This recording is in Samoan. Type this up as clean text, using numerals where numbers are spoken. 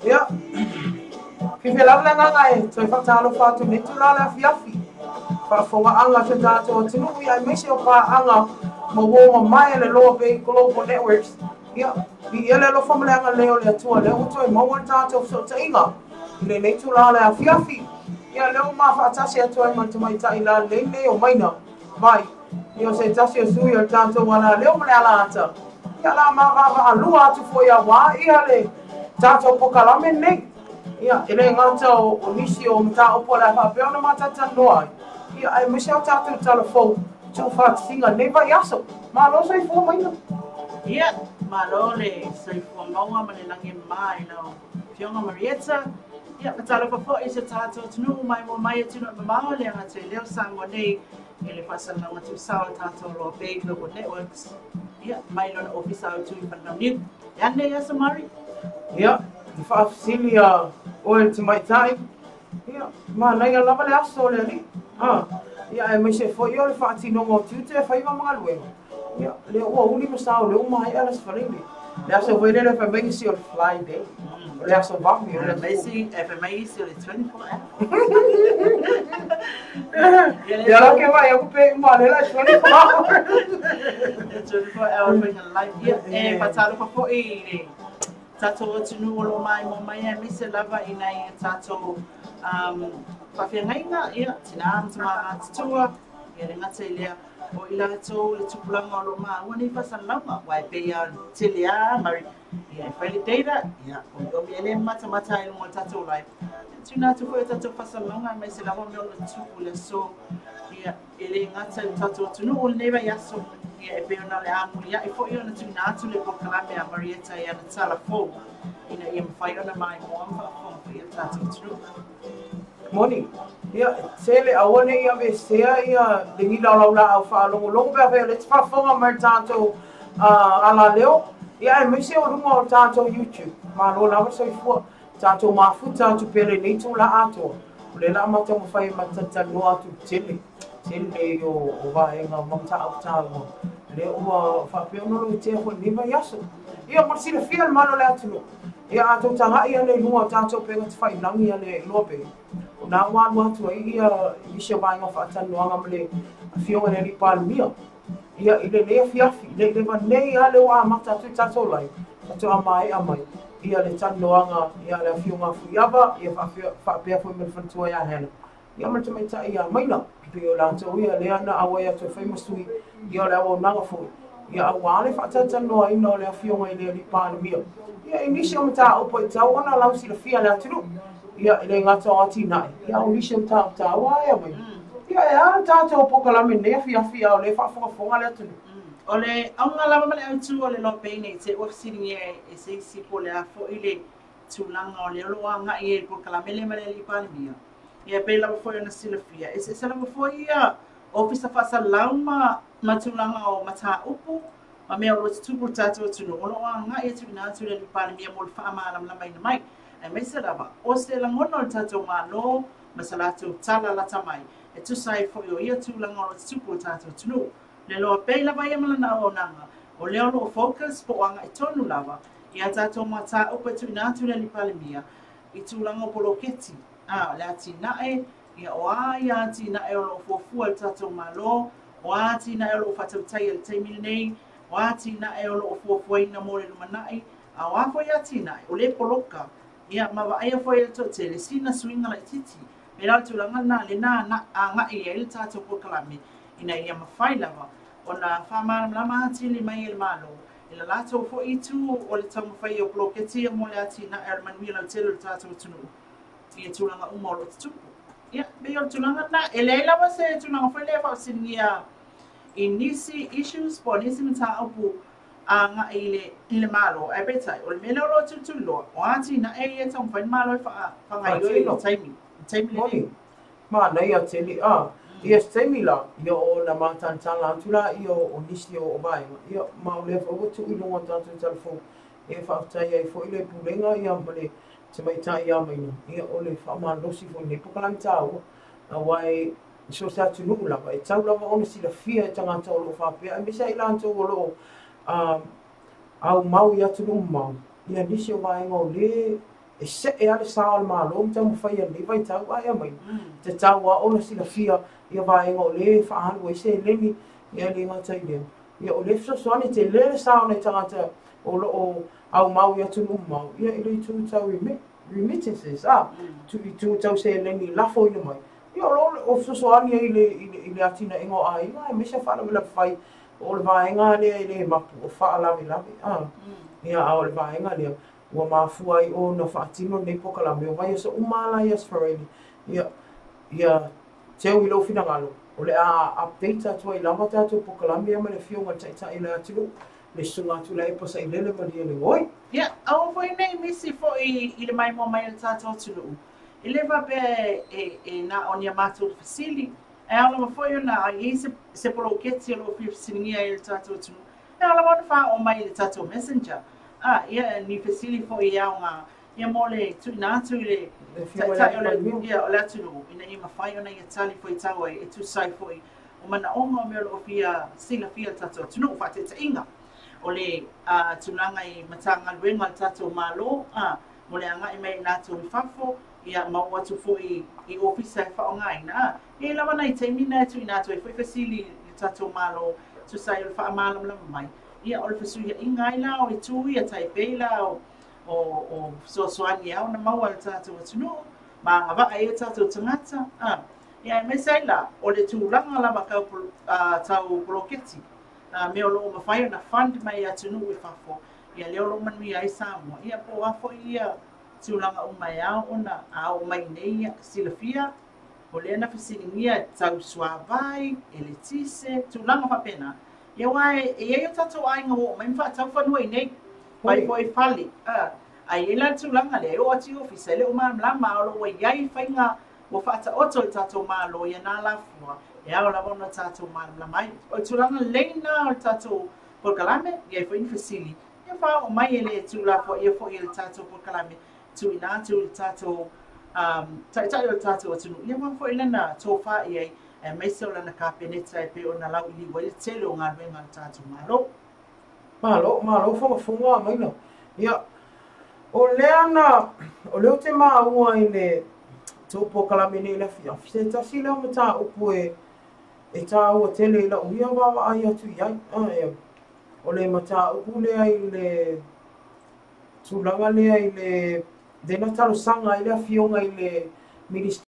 Ia, fiafia lava le agaga e toe faatalofa atu i lenei itula o le afiafi. Faafofogaaga a si o tatou atunuu ia aemaise o paaga ma uo mamae a le Loa Bay Global Networks. Ia, viia le alofa ma le agalelei o le Atua lea ua toe maua le tatou fesootaiga i lenei itula o le afiafi. Ia, lea ua ma faatasi atu ai ma le tamaitai lalelei lenei o Maina Vai. Ia, o se tasi o sui o le tatou alaleo ma le alaata. Ia, o le a ma vaavaalua atu foi aua ia le tatou polokalame lenei. Ia, e le gata o nisi o mataupu o le a faapea ona matalatalanoa ai, ia, aemaise o tatou tala fou tuufaatasiga i lenei vaiaso. Malo soifua Maina. Ia, malo le soifua maua ma le lagi e mama i lau Afioga Marietta. Ia, faatalofa foi i si o tatou atunuu maimoa mai atunuu e mamao le aga i leo Samoa nei i le faasalalauga tuusao a le tatou Loa Bay Global Networks. Ia, mai lona ofisa autu i Falelauniu. E a nei aso Mari? Ia, i faafesili a oe le tamaitai, ia, manaia lava le aso o le alii. Ha, ia, aemaise foi o le faatinoga o tiute e faiva ma galuega. Ia, lea ua uli ma sao lea ua maea le Aso Faraile. Le aso foi lele fai mai isi o le fly day. O le aso vave o le aso. Isi, e fai mai isi o le 24 hour. Ia la ke vai aku pe uma le la 24 hour. 24 hour faiga live. Ia, e faatalofa foi i le tatou atunuu o lo o maimoa mai aemaise lava i nai a tatou faafeagaiga, ia, tina ma tama matutua, ia le gata i lea, o i latou le tupulaga o lo o maua nei faasalalauga, aua e pei lava o le tele lava Mari, ia e fai le data, ia omiomi e le matamata ai i luga o le tatou live. Ia tuuina atu foi o tatou faasalalauga aemaise lava mea o lo o tupu i le aso, ia e le gata i le tatou atunuu i lenei vaiaso, ia e pei ona o le a muliai foi ona tuuina atu le polokalame a Marietta i ana tala fou ina ia mafai ona maimoa ma faafofoga foi le tatou atunuu. Moni, ia, e tele, aua ne i aveesea ia le gila o lau laau faalogologo pe afai o lea e te faafofoga mai i le tatou alaleo, ia aemaise o luga o le tatou YouTube. Malo lava le soifua. Tatou mafuta atu pea lenei itula atoa, o lea o le a ma taumafai e matalatalanoa atu i le tele, tele o vaega ma mataupu taua lea ua faapea ona loitea foi i lenei vaiaso. Ia, mo le silafia e le mamalu o le atunuu, ia a tou tagai ane i luga o tatou upega tafailagi a le Iloa Bay, o lena ua alu atu ai ia nisi o vaega o faatalanoaga ma le Afioga i le Alii Palemia. Ia, i lenei afiafi, le i leva nei lava lea ua amata atu le tatou live, faatoa maea mai ia le talanoaga ia le Afioga a Fuiava, ia faapea foi ma le faletua ia Hannah, ia ma le tamaitai ia Maina. E pei o latou ia lea na auai atu e fai ma sui, ia o le auaunaga foi, ia aua le faatalatalanoaina o le Afioga i le Alii Palemia, ia i nisi o mataupu e tatau ona lausilafia e le atunuu. Ia, e le gata o atinae, ia a o nisi o mataupu taua e aumai. Ia, e a le tatou polokalame i lenei afiafi a o lea e faafogafoga le atunuu? O le auga lava ma le autu o le Loa Bay nei te ua fesiligia e se isi po o le a foi le tulaga o lea o lo o agai ai i le polokalame lea ma le Alii Palemia. Ia e pei lava foi ona silafia, e eseese lava foi ia Ofisa Faasalalau ma ma tulaga o mataupu ma mea o lo o tutupu i le tatou atunuu o lo o agai e tuuina atu i le Alii Palemia mo le faamalamalamaina mai. Aemaise lava o se lagona o le tatou Malo ma sa latou tala lata mai e tusa ai foi o ia tulaga o lo o tutupu i le tatou atunuu. Le loa pei lava ia ma lana auaunaga, o lea o lo o focus po o agai tonu lava i a tatou mataupu e tuuina atu i le Alii Palemia i tulaga o poloketi, a, o le atinae, ia o a ia atinae o lo o fuafua e le tatou Malo, o a atinae o lo o faatautaia i le taimi lenei, o a atinae o lo o fuafuaina mo le lumanai, A o a foi atinae, o lea e poloka, ia, ma vaaia foi e le toatele sina suiga laitiiti. Pei la o le tulaga lena lea na agai i ai le tatou polokalame ina ia mafai lava ona faamalamalama atili mai e le Malo i le latou foi itu o le taumafai o poloketi ia mo le atinae o le manuia lautele o le tatou atunuu i tulaga uma o lo o tutupu. Ia, pei o le tulaga lena. E leai lava se tulaga foi lea e faafesiligia i nisi issues po o nisi mataupu agai i le i le Malo, ae peitai, o le mea lea o lo o tulituliloa, o atinae ia e taumafai le Malo e faagaoioi i le taimi, le taimi lenei. Moni, manaia tele, a, ia se taimi la, ia ona matalatala atu laia o nisi o vaega, ia, ma o lea foi ua tuu i luga o tatou talafou, e faafetai ai foi le Pulega ia ma le Tamaitai ia Maina, ia o le faamalosi foi i lenei polokalame taua, aua e i so o se atunuu lava, e tatau lava ona silafia e tagata o lo o faapea, aemaise lava i latou o lo o Aumau i atunuu mamao, ia nisi o vaega o lē e se'e a le sa o le Malo ma taumafai i lenei vaitau ae aumai, e tatau lava ona silafia ia vaega o lē e faaalu ai seleni, ia e le gata i lea, ia o lē e fesoasoani tele le sa o nai tagata o lo o aumau i atunuu mamao, ia i le itu tau remittances, a, itu tau seleni lafoina mai, ia o lo o fesoasoani ai i le atinaeina o aiga aemaise o faalavelave fai. O le vaega lea e le mapu o faalavelave, a, ia, a o le vaega lea ua mafua ai ona faatino lenei polokalame o vaiaso uma lava la i Aso Faraile, ia, ia teu i lou finagalo, o le a update atu ai lava tatou polokalame ia ma le Afioga i le Taitai o le atunuu, le Susuga a Tuilaepa Sailele Malielegaoi. Ia, aua foi ne i misi foi i le maimoa mai a le tatou atunuu, e le faapea e na o ni a matou fesili, E ao lava foi ona i ai se poloketi o lo o fia fesiligia ai e le tatou atunuu, e ao lava ona faaoo mai i le tatou messenger. A, ia, ni fesili foi e aoga ia mo le tuuina atu i le Taitai o le, ia, o le atunuu ina ia mafai ona ia tali fuaitau ai e tusa ai foi o manaoga o mea o lo o fia silafia e le tatou atunuu. Faataitaiga, o le tulaga i Matagaluega a le tatou Malo, a, mo le agai mai o i latou i fafo, ia ma oo atu foi i ofisa e faaaogaina. A i ai lava nai taimi na e tuuina atu ai foi fesili i le tatou Malo e tusa ai o le faamalamalama mai, ia o le fesuiaiga ai la o itu ia tai pei la o o fesoasoani e ao ona maua e le tatou atunuu ma agavaa ai o tatou tagata. A ia aemaise ai la o le tulaga lava tau, tau poloketi, mea o lo o mafai ona fund mai e atunuu i fafo, ia lea o lo o manuia ai Samoa, ia po o a foi ia tulaga uma e ao ona a oo mai nei ia silafia, o lea na fesiligia e tau suavai, eletise, tulaga faapena. Ia aua e i ai o tatou aiga ua oo mai ma faatau fanua i nei, fai foi fale, a a i ai la le tulaga lea, e oo atu i ofisa e le o malamalama, a o lo o ua i ai faiga ua faataoto e le tatou Malo i ana alafua e ao lava ona tatou malamalama ai. O le tulaga lelei lena o le tatou polokalame, i ai foi ni fesili, Ia faaoo mai e le tuulafoaia foi e le tatou polokalame tuuina atu i le tatou Taitai o le tatou atunuu, ia aua foi lana tofa i ai, aemaise o lana Kapeneta e pei ona lauiliu ai le tele o galuega a le tatou Malo. Malo, malo fogafoga maina. Ia, o lea na, o lea ou te maua i le tou polokalame nei i le afiafi, se tasi lea o mataupu e, e tāua tele i lau ia vaavaai atu i ai. Ia, O le mataupu lea i le tulaga lea i le lea na talosaga ai le Afioga i le Minisita.